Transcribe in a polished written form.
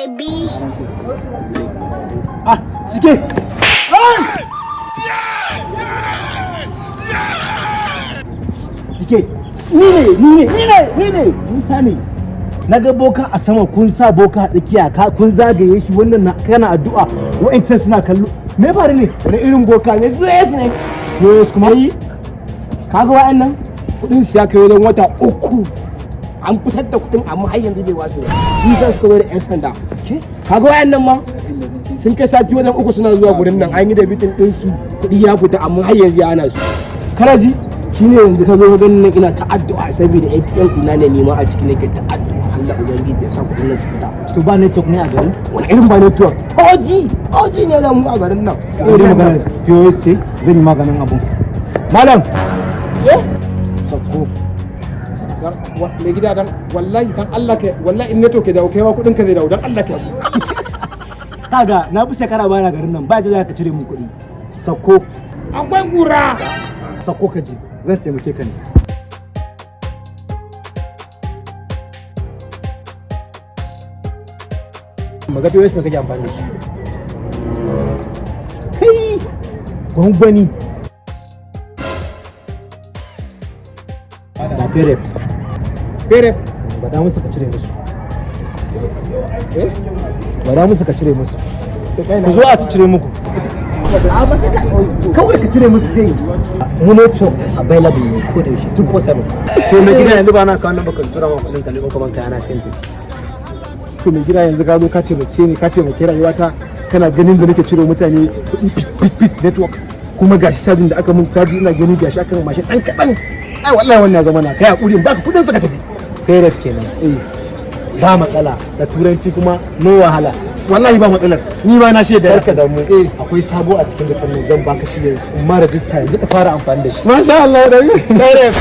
Baby. Ah, sike. Ah! Sike, ni ne, ni ne, ni ne, ni ne, Musa ne. Na ga boka a sama, kun sa boka a tsakiya, ka kun zagaye shi, wannan na kana addu'a, wa'ancan suna kallo. Me faru ne? Wani irin boka ne? POS ne. POS kuma? Yi kaga wa'annan kudin siya kai wajen wata 3, an fitar da kudin amma har yanzu bai wasu ba. Shi sa suka zo da yan sanda. Kaga wa'annan ma sun kai sati wajen 3 suna zuwa gurin nan, an yi debiting din su, kudi ya fita amma har yanzu ya ana su. Kana ji, shine yanzu ka zo ka ganin nan ina ta addu'a saboda ATM ɗina ne nima a ciki, nake ta addu'a Allah ubangiji ya sa kudin nan su fita. To ba network ne a garin? Wani irin ba network? 4G, 4G ne da mu a garin nan. Zai magana POS ce, zan yi maganin abun. Malam! Sakko. Mai gida, dan wallahi, dan Allah kai, wallahi in network ya dawo, kai ma kudin ka zai dawo, dan Allah ka. Kaga, na fi shekara bana garin nan, ba da za ka cire mun kuɗi. Sakko. Akwai gura. Sakko ka ji, zan taimake ka ne. Maga POS na kake amfani da shi. Kai! Gwangwani. Ba perep. Bere. Gwada musu ka cire musu. Eh. Gwada musu ka cire musu. Ku zo a ci cire muku. Kawai ka cire musu zai yi. Mu network available ne ko da yaushe 247. To mai gida, yanzu ba na kawo nan baka tura ma kuɗin ka ne ko kuma kayana sai in tafi. To mai gida, yanzu ka zo ka taimake ni, ka taimake rayuwata. Kana ganin da nake cire mutane kuɗi pit pit pit network, kuma gashi cajin da aka mun caji ina gani gashi aka mun mashin dan kaɗan. Ai wallahi wannan ya zama na kai hakuri in baka kuɗin saka tafi. Perep kenan. Eh. Ba matsala, da turanci kuma no wahala. Wallahi ba matsalar, ni ma na shaida. Barka da mu. Eh. Akwai sabo a cikin jakar nan, zan baka shi yanzu. In ma rajista yanzu ka fara amfani da shi. Masha Allah da Perep.